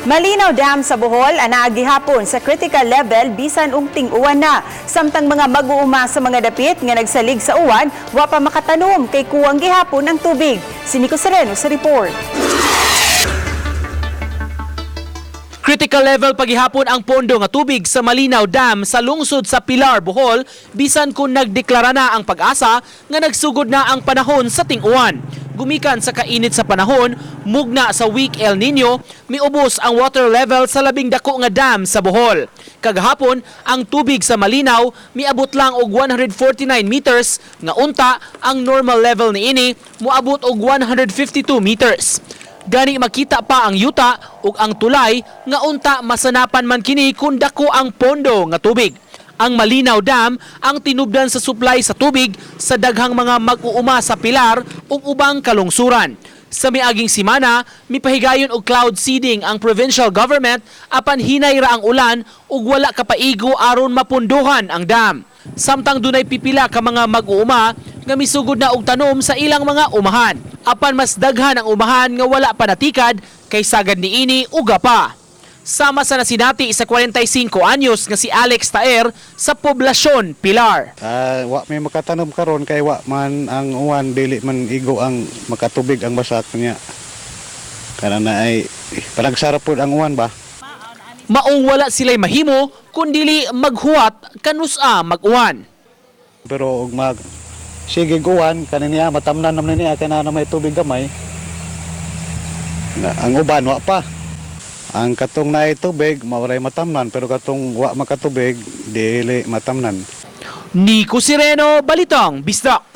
Malinao Dam sa Bohol anaa gihapon sa critical level bisan ug ting-uwan na. Samtang mga mag-uuma sa mga dapit nga nagsalig sa uwan, wa pa makatanom kay kuwang gihapon ang tubig. Si Nico Sereno sa report. Critical level pagihapon ang pondo nga tubig sa Malinao Dam sa lungsod sa Pilar, Bohol, bisan kung nagdeklara na ang PAGASA nga nagsugod na ang panahon sa ting-uwan. Gumikan sa kainit sa panahon, mugna sa weak El Nino, miubos ang water level sa labing dako nga dam sa Bohol. Kagahapon, ang tubig sa Malinao miabot lang og 149 meters nga unta ang normal level niini moabot og 152 meters. Gani makita pa ang yuta ug ang tulay nga unta masanapan man kini kung dako ang pondo nga tubig. Ang Malinao Dam ang tinubdan sa supply sa tubig sa daghang mga mag-uuma sa Pilar ug ubang kalungsuran. Sa miaging simana, mipahigayon og cloud seeding ang provincial government apan hinay ra ang ulan ug wala kapaigo aron mapunduhan ang dam. Samtang dunay pipila ka mga mag-uuma nga misugod na og tanom sa ilang mga umahan. Apan mas daghan ang umahan nga wala pa natikad kay sagad niini uga pa. Sama sa nasinati sa 45 anyos nga si Alex Taer sa poblasyon Pilar. Wa may makatanom karon kay wa man ang uwan, dili man igo ang makatubig ang basak niya. Kana na ay panagsara pod ang uwan ba. Maong wala sila'y mahimo kundili maghuwat kanusa mag-uwan. Pero og mag sige uwan kani niya matamnan naman niya kay naa na may tubig gamay. Na, ang uban wa pa. Ang katong naay tubig mao matamnan, pero katong wa makatubig dili matamnan. Nico Sireno, Balitang Bisdak.